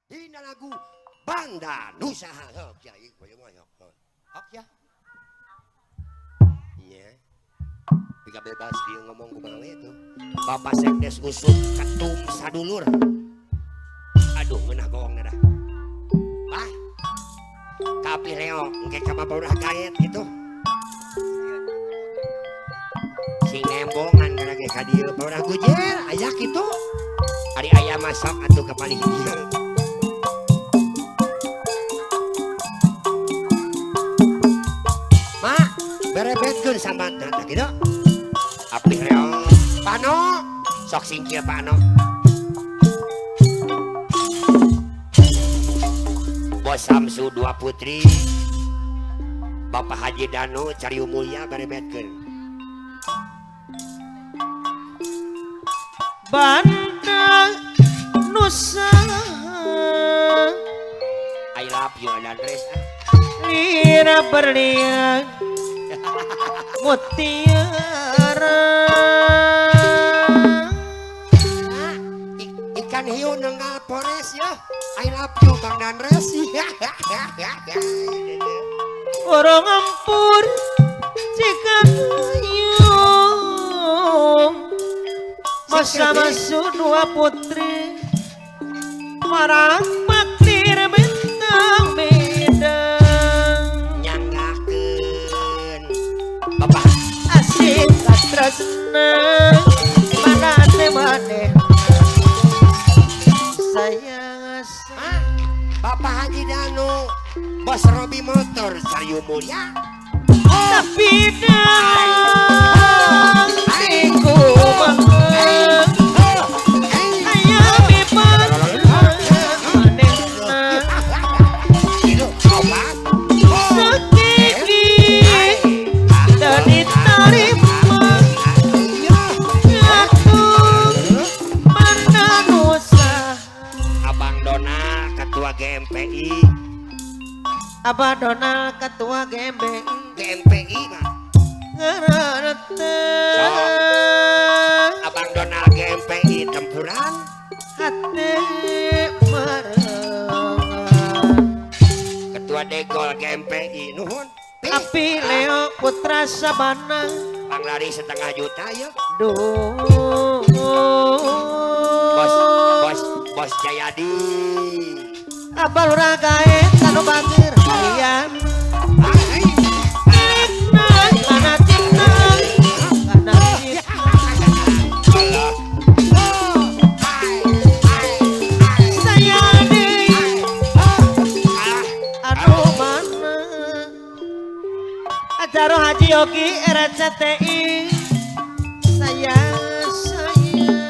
Dina lagu Banda Nusa. Hok ya ieu hoyong hok ya. Nya. Bika bebas dia ngomong kumaha we tuh. Bapak Sekdes Usuk Ketum Sadulur. Aduh ngeunah goong dah. Bah. Kapi Leo engke ka bapak udah gaet gitu. Sing nembongan kana ge ka dieu bapak gujer aya kitu. Ari aya masak atuh ka palih dieu. Ma, berebetkeun sambatna tah kitu. Api Leo, Pano, sok singkir Pano. Bos Samsu dua putri, Bapak Haji Dano Cariu Mulia berebetkeun. Banda Nusa I love you Andres. Lira berlian mutiara. Ikan hiu nenggal pores ya. I love you Bang Dandres. Orang ampur jika hayung masa masuk dua putri marang maklir bintang bidang nyanggakeun Bapak asik katresna mana teh maneh sayang. Bapak Haji Danu Bos Robi Motor Saryu Mulia. Tapi dang iku mah aya bebas manehna sakiki dan ditarima aku mana nusa. Abang Dona Ketua GMPI. Abah Donald Ketua GMPI. GMPI mah. Abang Donald GMPI tempuran hati merengan. Ketua Degol GMPI nuhun. Api Leo Putra Sabana. Bang lari 0,5 juta ya. Duh. Bos bos bos Jayadi. Abah lurah gae kanu bager hayam. Kana cinta kana cinta. Saya deui anu mana Ajaro Haji Yogi RCTI. Sayang sayang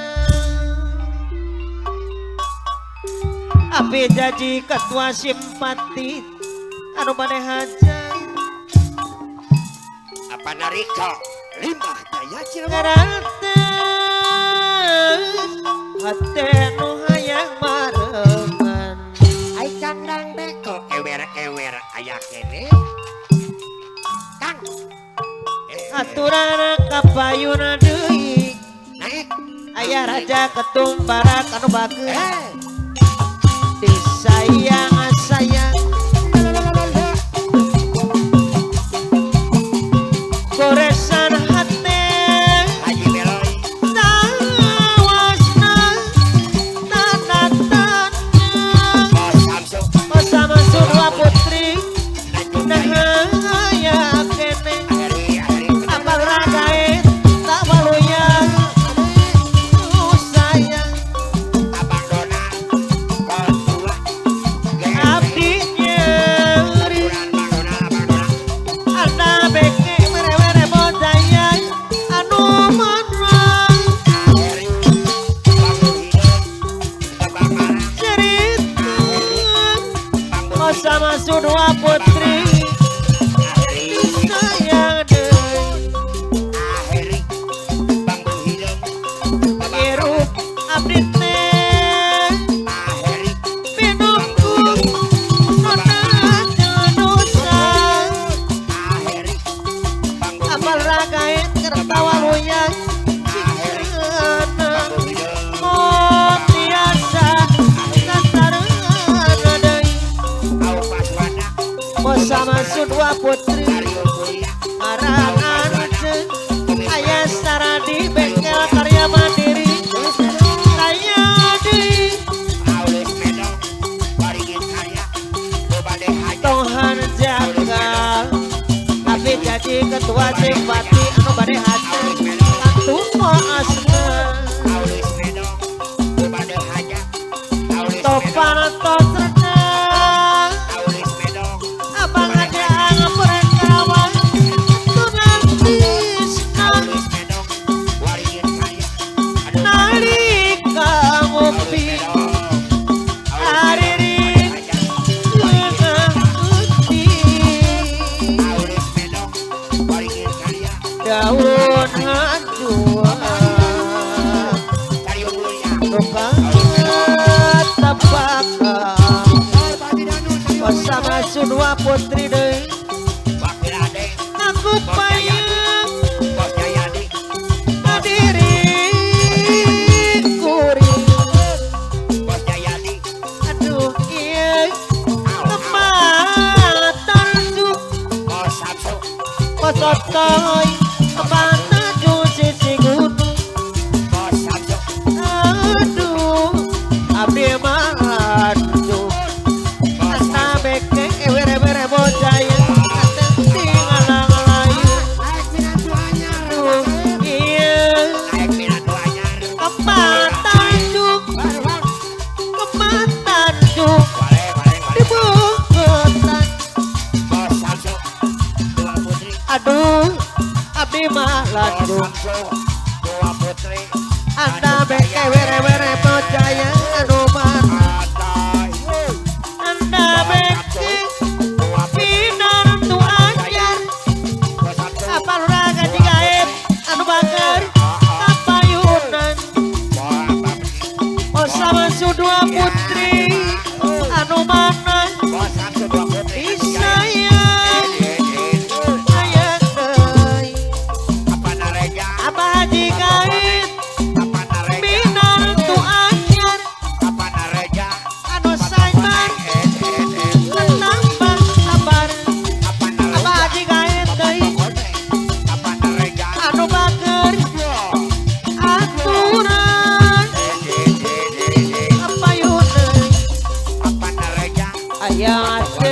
Abi jaji ketua simpati anu maneh haja. Apa narika limbah daya Cirebon. Ngarates hate nu hayang mareman. Ai kandang beko ewer-ewer aya kene. Kang. Aturan kapayuna deui. Naik. Aya raja ketum barat anu bager. Disayang sayang goresan hati Haji Beloy tawasna tanda tanda Bos Samsu Bos Samsu dua putri nah aya kene apal ragae tak waluyang sayang. Abang Donald abdi nyeri anda beke merewere bodaya anu mana cerita masa masuk dua putri sayang deui hirup abdi teh pinuku nona nusa apal ragae kertawa luyang cingana mutiasa sasarengan. dua putri Arang anjeun aya saradi bengkel karya mandiri aya deui Tohan Jakal abdi jadi ketua simpati anu bade hajar Katumo asma Topan tos renang Abang ada angpren kawan Tunan tisna Nalika ngopi Ariring lengang putih Daun hanjua Bersama dua putri deui aku payung adiri kuring aduh ieu kematan juk kosotoy kematan juk sisi gunung aduh abdi mah aduh aduh abdi mah lanjut anda beke were-were percaya anu mana anda beke pinantu anyar apa lurah gaji gaib anu bakar kapayunan oh sama dua putri anu mana disayang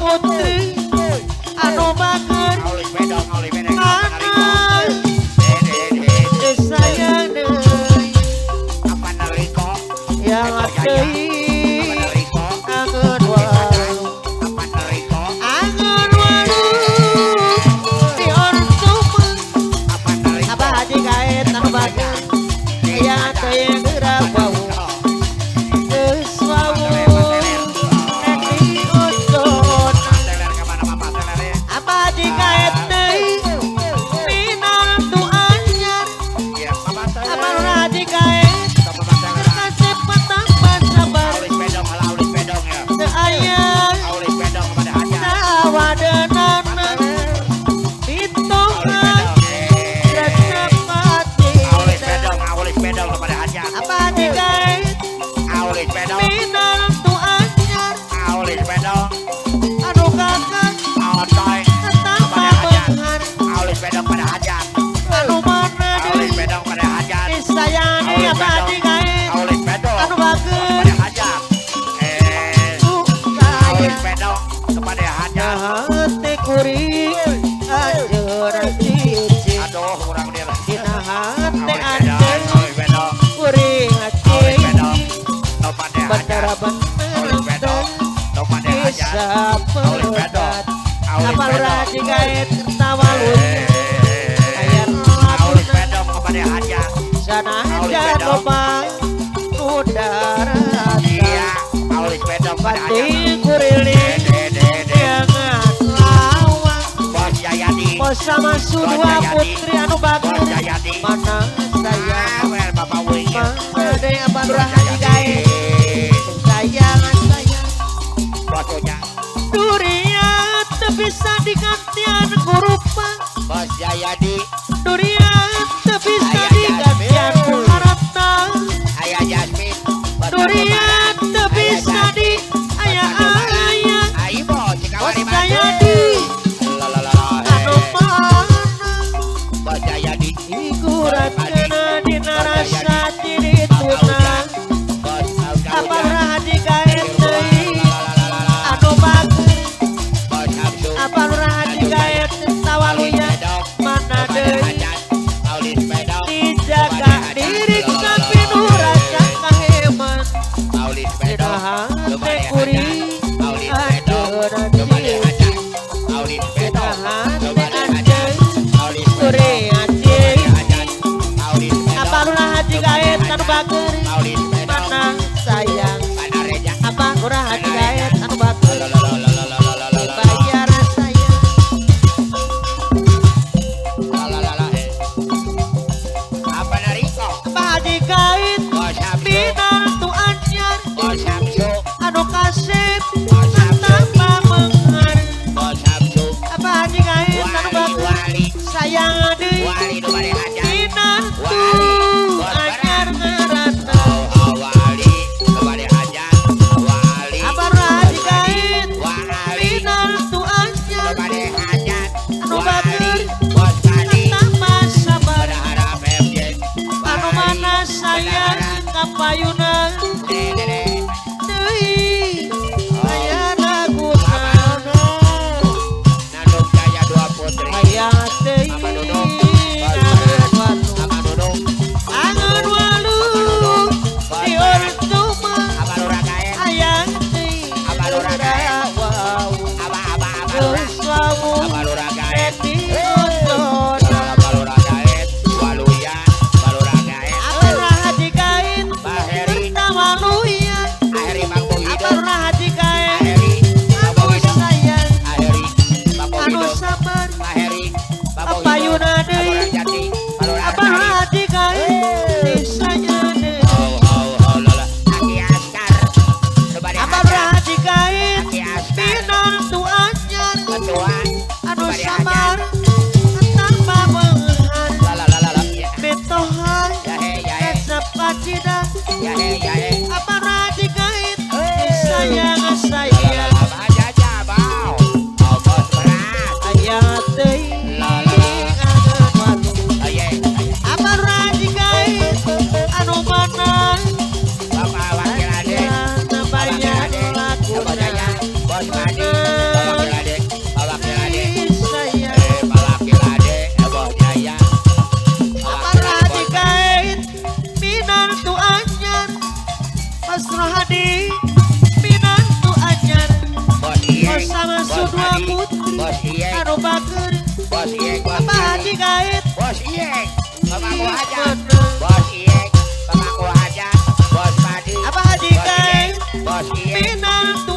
putri anu bager mana disayang deui yang deui angeun walu angeun walu di ortu abah haji gaet anu bager yang deui geura wau geus wau. Sapedat apa Lurah Haji Gaet Kertawaluya aya Aulis Bedong kepada hajat sanajan loba udara iya Aulis Bedong pada pati kuriling jangan lawang Bos Jayadi Bos sama Sudwa Putri anu bagus mana sayang Bapak Wing mana deui apa Lurah Haji Gaet sayang sayang Bos Ujang Durian teu bisa digantian ku rupa Bos Jayadi Durian teu bisa digantian ku harta Ayah Jasmine Durian teu bisa di aya aya Bos Jayadi anu mana Bos Jayadi iguratkeuna dina rasa tirituna apa Lurah Haji Gaet deui anu bager apa Lurah Haji Gaet Tawaluya mana deui dijaga diri kapinu rasa kaheman dina hate kuring ajeuna cicing dina hate anjeun kuring acing apa Lurah Haji Gaet anu bager mana sayang apa Lurah Haji Gaet anu bager dibayar sayang Apa nariko apa Haji Gaet minantu anyar anu kasep tanpa mengar apa Haji Gaet anu bager sayang deui minantu anyar ngaranna apa Lurah Haji Gaet minantu anyar anu bager tanpa sabar anu mana sayang kapayuna deui aya laguna aya deui angan walu di ortuma aya deui wau geus wau reti nonton apa Lurah Haji Gaet Kertawaluya apa Lurah Haji Gaet anu sayang anu sabar payuna deui apa Lurah Haji Gaet disanya deui apa Lurah Haji Gaet minantu anyar anu sabar tanpa menghar mitohan resep pacida apa Lurah Haji Gaet sayang sayang aya deui angan walu apa Lurah Haji Gaet anu mana aya bayar laguna sayang apa Lurah Haji Gaet minantu anyar Mas Rohadi minantu anyar Bos sama Sudwa Putri anu bager apa Haji Gaet Bos Iyek, Bapakku Hajat, mana Bos Iyek, Bapakku Hajat, Bos Padi, apa Haji Gaet Bos Iyek, minantu